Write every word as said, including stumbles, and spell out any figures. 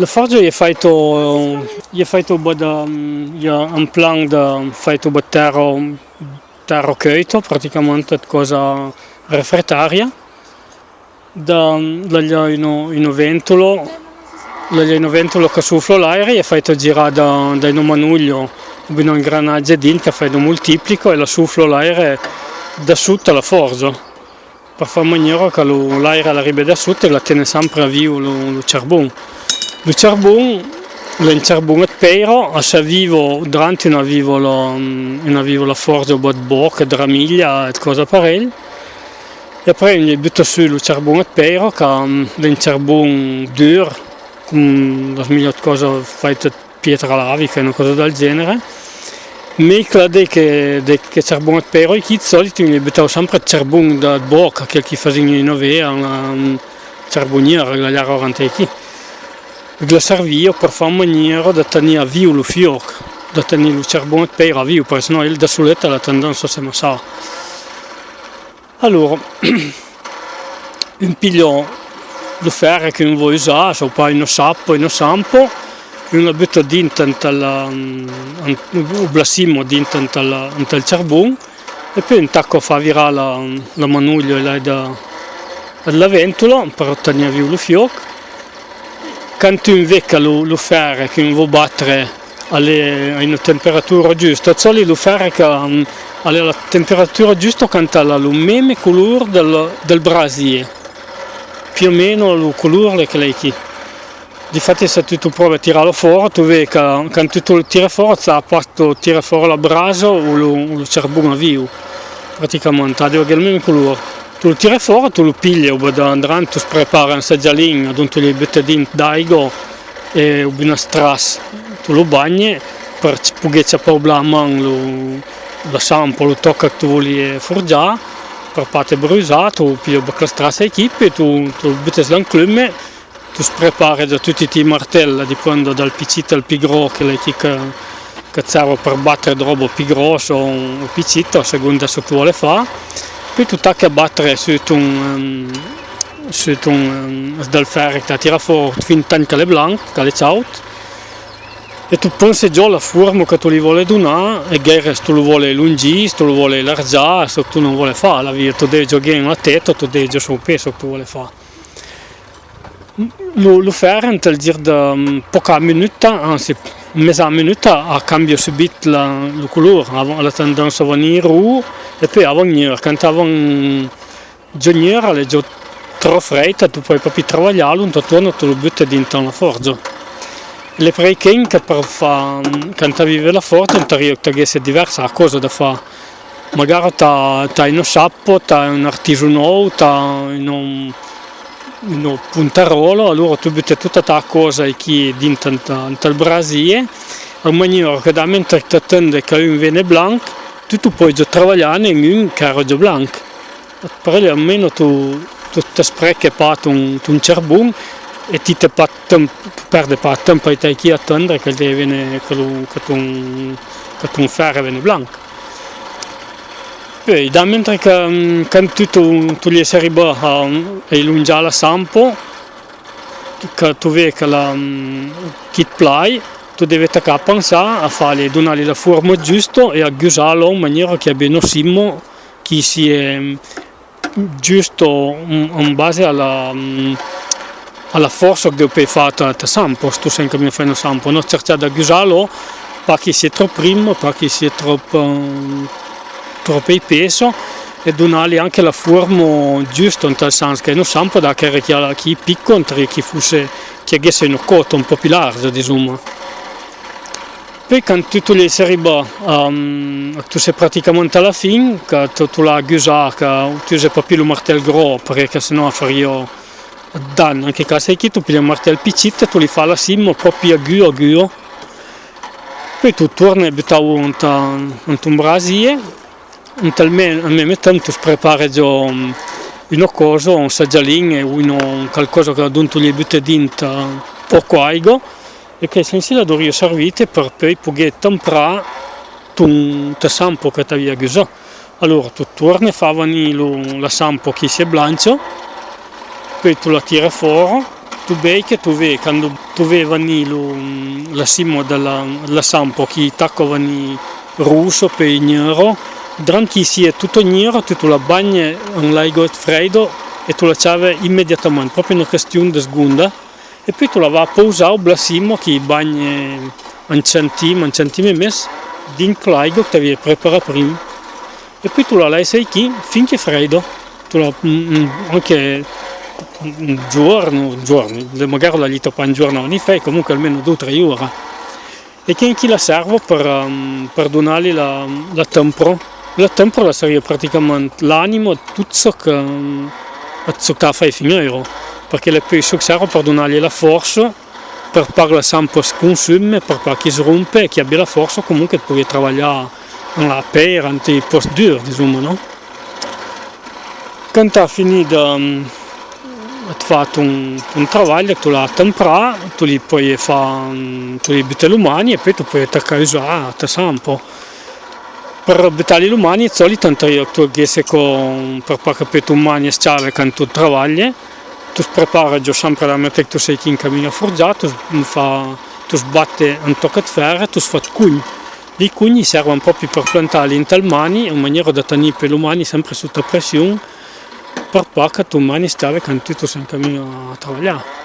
La forja i è faita, i è faita bas de, i è un plan de faita bas tèrra, tèrra cueita, praticament, de causa refretària. Da, la, la, una, una ventula, la, la, una ventula que sufla l'aire, i è faita girar da, da una manulha, un engranatge dins que fa da multiplica e la sufla l'aire da sota la forja, per far maniera que lo, l'aire l'arriba da sota e la tene sempre viu lo, lo charbon. Lo charbon, l'è un charbon de pèira, a sa viva, durant una viva la, una viva la forja, bot boc, dramiglia, e cosa parelh. E après, i buta su lo charbon de pèira, que, mm, l'è un charbon dur, com las milhors cosas faitas de pietra lavica, una cosa del genere. Mei clar de que, de que charbon de pèira, aquí, de solit, i butava sempre charbon de boc, quel qui fasin una vea, una, mm, charboniera, la llara orante aquí. La servia per far maniera de tenir viu lo fuòc, de tenir lo charbon de pèira viu, perque senò el da solet a la tendença a se massar. Alora, un pilha lo fèrre qu'un vòl usar, sai pas, una chapa, una champa, un la buta dins ant la, ant, o blasima dins ant la, ant el charbon, e puèi un taca far virar la, la manolha e l'aire de, de la ventula per tenir viu lo fuòc. Quand un ve que lo, lo fèrre qu'un vòl batre a l'è a una temperatura giusta, de solit lo fèrre que, mm, a l'è a la temperatura giusta quand a l'à lo meme color del, del brasier, più o meno lo color l'è que l'è aquí. Difati, se tu, tu pròve a tirarlo fòra, tu ve que quand tu, tu lo tire fòra, sa pas tu tire fòra la brasa o lo, o lo charbon a viu, praticament, a deu aver lo meme color. Tu lo tire fòra, tu lo pilhe, o va da, andrant, tu prepare un sajalin, dont tu li bute dins d'aiga e un bon estràs, tu lo bagne per poguer chapar a man lo, la champa, lo tòc que tu vòli forjar, per pas te brusar, tu pilhe un bòc l'estràs aquí, puèi tu, tu butes l'enclume, tu prepare da tuti ti martèl, a dipenda dal picit al pì gròs, que l'è aquí que, que serve per batre dròba pì gròssa o, o picita, a segonda çò que tu vòle far. Puèi tu tache a batre sus ton, ehm, sus ton, ehm, del fèrre que t'as tirat fòra, fin tant que l'è blanc, que l'è chaud. E tu pense giò la forma que tu li vòle donar, e gaire se tu lo vòle longir, se tu lo vòle larjar, çò que tu non vòle far, la via, tu devi giò ghen la tèta, tu devi giò saupé çò que tu vòle far. Lo, lo fèrre, ant el gir de, mm, pòca minuta, ansi, mesa minuta, a cambia subit la, lo color, a, a la tendença a venir roç, e puèi a venir, quand a ven giò nir, a l'è giò tròp freit, tu pòi pas pì travalharlo, tu torna, tu lo bute dins la forja. E l'è prei quent que per far, quand avive la forja, ant arriva que t'aguesse divèrsa còsa da far. Magara t'as, t'as una chapa, t'as un artisonòu, t'as una, una pontaròla, alora tu butes tota ta còsa aquí dins ant, ant el brasier, en maniera que da mentre t'atende que un vene blanc, tu, tu pòi giò travalhar en un qu'èra giò blanc. Parelh, almeno tu, tu t'espreche pas ton, ton charbon e ti t'è pas temps, tu pèrde pas temps aital aquí a atendre que te vene, que lo, que ton, que ton fèrre vene blanc. Puèi, da mentre que, mm, quand tu, tu, tu li ès arribat a, a ilonjar la champa, que tu ve que la, mm, qui't plai, tu deves tacar a pensar a far-li, donar-li la forma giusta e a gusar-lo en maniera que abe una cima qui sia, mm, giusta en, en base a la, mm, a la fòrça que deu pòi far ta, ta champa, se tu sens que mi fai una champa, no? Cerchar d'agusar-lo, pas que sia tròp prima, pas que sia tròp, eh, tròp eipessa, e donar-li anche la forma giusta, en tal sens que una champa da quèrre qui a, qui pica, entre qui fosse, qui aguesse una còta un pauc pì larja, disoma. Puèi quand tu, tu li ès arribat a, a, tu ses praticament a la fin, que tu, tu l'as agusat, que tu uses pas pì lo martèl gròs, perque senò faria dan. En quel cas aquí, tu pilhe un martèl picit, tu li fas la cima pròpi aguda, aguda. Puèi tu torne butar-lo ant, ant un brasier. Ant el me-, en meme temps, tu prepares giò, mm, una còsa, un sajalin, e un, un qualcòsa que dont tu li butes dins, eh, pòca aiga, e que sens la doria servir-te per puèi poguer temprar ton, ta champa que t'avia agusat. Alora, tu torne far venir lo, la champa qui sia blancha, puèi tu la tires fòra, Tu vei que tu vei, quand tu vei venir lo, la cima de la, la sampa, qui taca venir rossa, pei nera, drant qui sia tota nera, tu, tu la banhe en l'aiga freida e tu la chave immediatament, pròpi una question de segonda. E poi tu la va pausar au bla cima, qui banhe un centim, un centim e mes, dins l'aiga que t'avia preparat prim. E poi tu la laissas aquí fin que freida. Tu la, mm, mm, anche un giorno, un giorno, de magari la lita pas un giorno ni fai, comunque almeno due o tre ore. E quin qui la serva per, ehm, per donar-li la, la tempra. La tempra la saria praticament l'anima de tot çò que, ehm, de çò que t'as fait fin ara, perque la poi serva per donar-li la força, per pas que la sampa se consumi, per pas que se rompe, que abbia la força comunque de poder trabalhar en la pèira, en ti pòst dur, disoma, non? Quand t'as finit de, ehm, de far ton, ton trabalh, tu l'as temprat, tu li poi far, tu li butas lo mani e poi tu poi tacar usar ta sampa. Per butar-li lo mani, de solit, tentaria que tu aguesse co, per pas que poi ton mani se chave quand tu trabalhe, tu prepara jo sempre la metèc, tu sai quin camin a forjar, tu fa, tu bate un toc de fèrre, tu fa cogn. Li cogni servan pròpi per plantar-li intal mani, en maniera de tenir per lo mani sempre sota pression, per pas que tu mani stave quand tu, tu s'encamin a trabalhar.